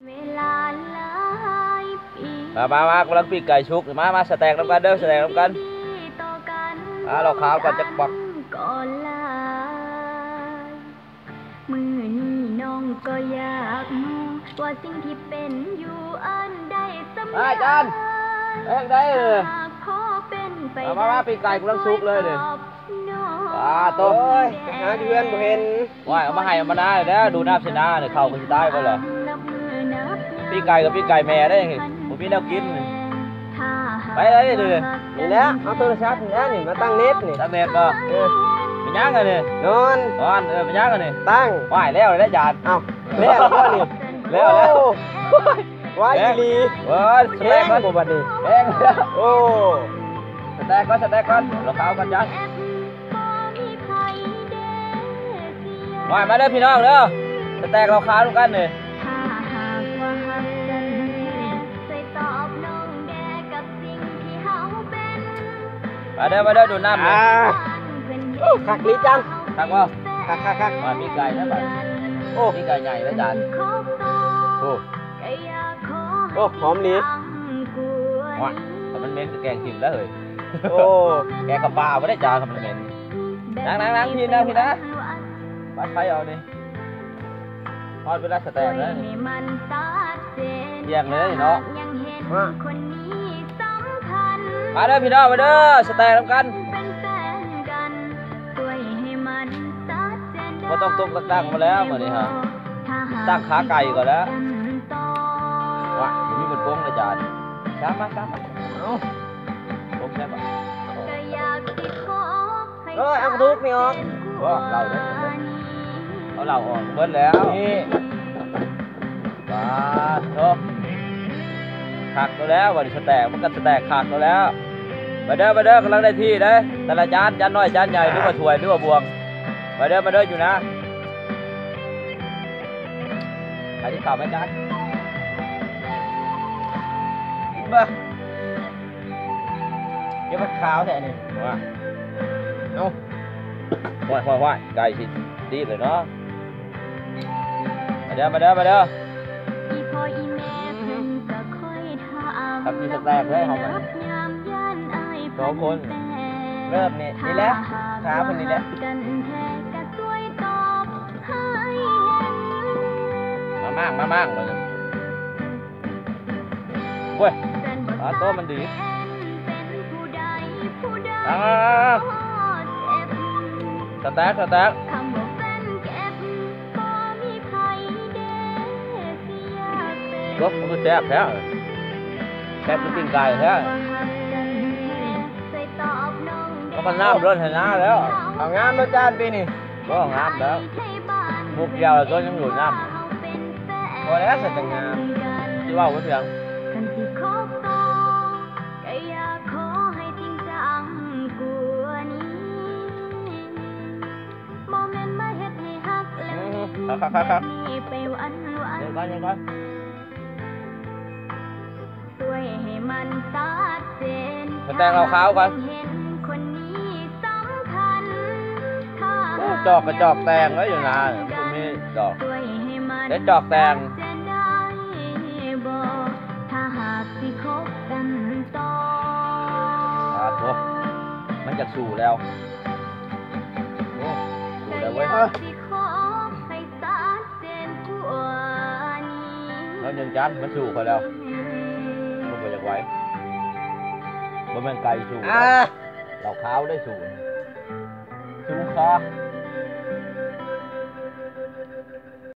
ມາ ມາ ມາ ກຳລັງປີ້ງໄກ່ສຸກ ມາ ມາ ສະແຕັກນຳກັນເດີ ສະແຕັກນຳກັນ ອ່າ ເຫຼົ້າຂາວກ່ອນຈັກບັກ ມື້ນີ້ນ້ອງກໍຢາກຮູ້ ວ່າສິ່ງທີ່ເປັນຢູ່ອັນໃດສຳຄັນ ອາຈານ ເຮັດໃດເອີຍ ຖ້າພໍເປັນໄປໄດ້ ມາ ມາ ມາ ປີ້ງໄກ່ກຳລັງສຸກເລີຍນີ້ ປາໂຕ ໂອ້ຍ ໄປຫາຢູ່ເຮືອນບໍ່ເຫັນ ໂອ້ຍ ເອົາມາໃຫ້ເອົາມານາແລ້ວ ດູດນ້ຳໃສ່ນານີ້ ເຂົ້າກໍຊິຕາຍເບິດແລ້ວ ປີ້ງໄກ່ກໍປີ້ງໄກ່ແມ່ເດ້ ບໍ່ມີແນວກິນ ໄປໄດ້ເດີ ນີ້ແຫຼະ ເອົາໂທລະສັບນີ້ແຫຼະນີ້ ມາຕັ້ງເນັດນີ້ ຕັ້ງເນັດບໍ່ ເອີ ເປັນຫຍັງອັນນີ້ ນອນ ນອນ ເອີ ເປັນຫຍັງອັນນີ້ ຕັ້ງ ວ້າຍ ແລ້ວແຫຼະຈານ ເອົ້າ ແລ້ວບໍ່ນີ້ ແລ້ວ ແລ້ວ ໂອ້ ໄວອີ່ຫຼີ ເອີ ສະແຕັກກ່ອນ ແຮງບໍ່ບັດນີ້ ແຮງແລ້ວ ໂອ້ ສະແຕັກກ່ອນ ສະແຕັກກ່ອນ ເຫຼົ້າຂາວກ່ອນຈານ ມາ ມາເດີພີ່ນ້ອງເດີ ສະແຕັກເຫຼົ້າຂາວນຳກັນນີ້ ມາເດີ ມາເດີ ດູດນ້ຳນີ້ ອ່າ ໂອ້ ຄັກອີ່ຫຼີຈັງ ຄັກບໍ່ ຄັກໆໆ ວ່າປີ້ງໄກ່ນະບັດ ໂອ້ ປີ້ງໄກ່ໃຫຍ່ນະຈານ ໂອ້ ໂອ້ ຫອມອີ່ຫຼີ ໂອ້ຍ ຖ້າມັນເໝັນກໍແກງຖິ້ມແລ້ວເຮີ້ຍ ໂອ້ ແກງກັບປາບໍ່ໄດ້ຈານ ຖ້າມັນເໝັນ ນັ່ງໆໆ ພີ່ນັ່ງ ພີ່ນະ ປັດໄຟເອົານີ້ ຮອດເວລາສະແຕັກແລ້ວນີ້ ທ່ຽງເລີຍເນາະ ມາ ມາເດີພີ່ນ້ອງ ມາເດີ ສະແຕັກນຳກັນ ບໍ່ຕ້ອງຕົກຕັງໆ ມາແລ້ວມື້ນີ້ຮະ ຕັ້ງຂາໄກ່ກ່ອນແລ້ວ ວ້າຍ ບໍ່ມີຄົນປົງເລີຍຈານ ຕາມມາ ຕາມມາ ເອົາ ປົງແຊບບໍ່ ເອີຍ ເອົາກະດູກນີ້ອອກ ບໍ່ ເຫຼົ້າເດີ ເອົາເຫຼົ້າອອກເບິດແລ້ວ ນີ້ ປາໂທ ຄັກແລ້ວ ບັດນີ້ສະແຕັກ ມັນກໍສະແຕັກຄັກແລ້ວ ມາເດີ ມາເດີ ກຳລັງໄດ້ທີ່ເດ້ ແຕ່ລະຈານ ຈານນ້ອຍ ຈານໃຫຍ່ ຫຼືວ່າຖ້ວຍ ຫຼືວ່າບ່ວງ ມາເດີ ມາເດີ ຢູ່ນະ ໃຜທີ່ເຂົ້າໄປຈານ ເບິ່ງ ເກັບຂາວແທ້ນີ້ ວ່າ ເອົ້າ ຫ້ວຍໆໆ ໃກ້ຊິຕິດເລີຍເນາະ ມາເດີ ມາເດີ ມາເດີ ຄັກຊິສະແຕັກເລີຍເຮົາ ສອງຄົນ ເລີ່ມນີ້ ນີ້ແຫຼະ ຂາເພິ່ນນີ້ແຫຼະ ມາມ້າງ ມາມ້າງ ໂອ້ຍ ປາໂຕ ມັນດີ ອ່າ ສະແຕັກ ສະແຕັກ ໂອ້ ມັນຄືແຊບແທ້ ແຊບຄືປີ້ງໄກ່ແທ້ ເອົາມານ້ຳລ້ນໃຫ້ນາແລ້ວ ເອົາງາມແລ້ວຈານປີນີ້ ບໍ່ງາມແລ້ວ ໝູ່ກ່ຽວແລ້ວຕົວະ ຍັງຢູ່ນ້ຳ ພໍແລ້ວ ສັດຈະງາມ ຊິເວົ້າບໍ່ສຽງ ຄັນຊິຄົບຕໍ່ ກໍຢາກຂໍໃຫ້ຈິງຈັງກວ່ານີ້ ບໍ່ແມ່ນມາເຮັດໃຫ້ຮັກແລ້ວ ອືມ ຄັກໆໆໆ ແບບນີ້ໄປວັນໆ ເດີນກ່ອນ ເດີນກ່ອນ ຊ່ວຍໃຫ້ມັນຊັດເຈນ ສະແຕັກເຫຼົ້າຂາວກ່ອນ ເຫັນຄົນນີ້ສຳຄັນ ໂອ້ ຈອກກະຈອກແຕ່ງເອີຍ ຢູ່ນາ ບໍ່ມີດອກ ເຮັດຈອກແຕ່ງ ອາໂທ ມັນຈະສູ້ແລ້ວ ໂອ້ ສູ້ແລ້ວເວີຍ ເອົາເງິນຈັນ ມັນສູ້ຂ້ອຍແລ້ວ ມັນບໍ່ຢາກໄຫວ ບໍ່ແມ່ນໄກ່ສູ້ ອາ ເຫຼົ້າຂາວໄດ້ສູ້ ສູ້ຄາ